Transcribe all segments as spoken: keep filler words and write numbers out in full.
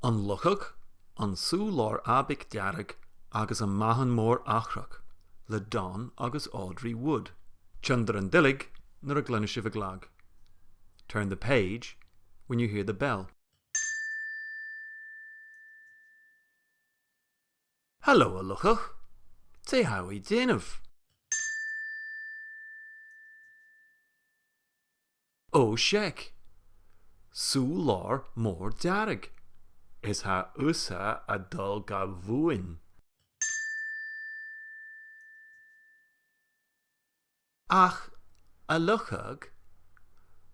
An Luchag, an Sùbh-làir Àbaig Dearg agus am Mathan Mòr Athrach, le Don agus Audrey Wood. Tionndaidh an duilleag nuair a chluinneas sibh an clag. Turn the page when you hear the bell. Halò, a luchag. Dè tha thu a' dèanamh? Ò, seadh. Sùbh-làir mòr dearg. Is tha thusa a' dol ga bhuain. Ach, a luchag,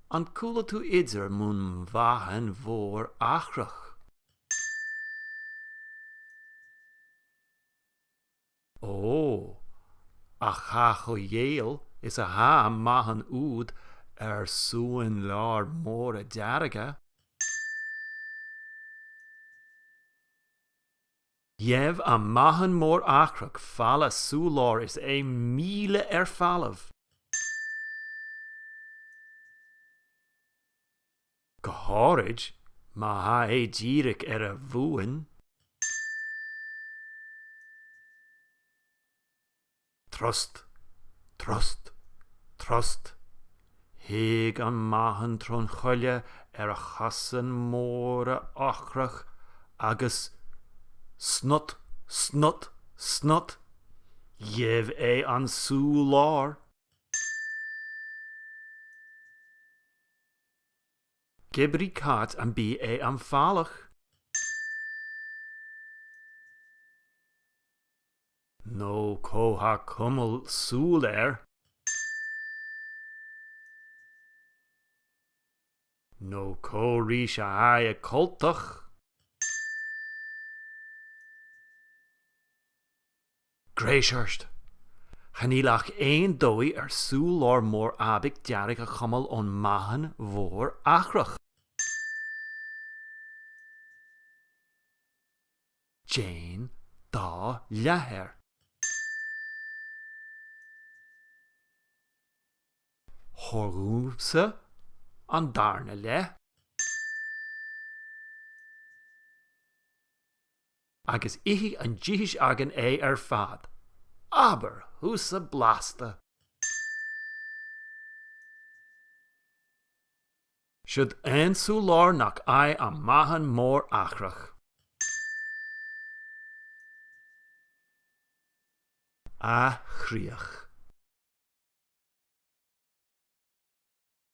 an cuala tu idir mun Mhathan Mhòr Athrach? Ò, ach tha e cho gèile is a tha am mathan ud air sùbhan-làir mòra dearga. Gheibh am Mathan Mòr Athrach fala sùbh-làir is e mìle air falbh. Gu h-àraid ma tha e dìreach air a bhuain. Trost, trost, trost. Thig am mathan tron choille air a chasan mòra athrach agus snot, snot, snot. Gheibh e an sùbh-làir. Ge brith càit am bi e am falach. No cò tha a' cumail sùil air. No cò ris a tha e coltach. Greas ort. Chan eil ach aon dòigh air sùbh-làir mòr Àbaig Dearg a chumail on Mathan Mhòr Athrach. Dèan dà leathar. Thoir dhòmhsa an dàrna leth. Agus ithidh an dithis againn e air fad. Abair thusa blasta. Siud aon sùbh-làir nach fhaigh am Mathan Mòr Athrach. A chrìoch.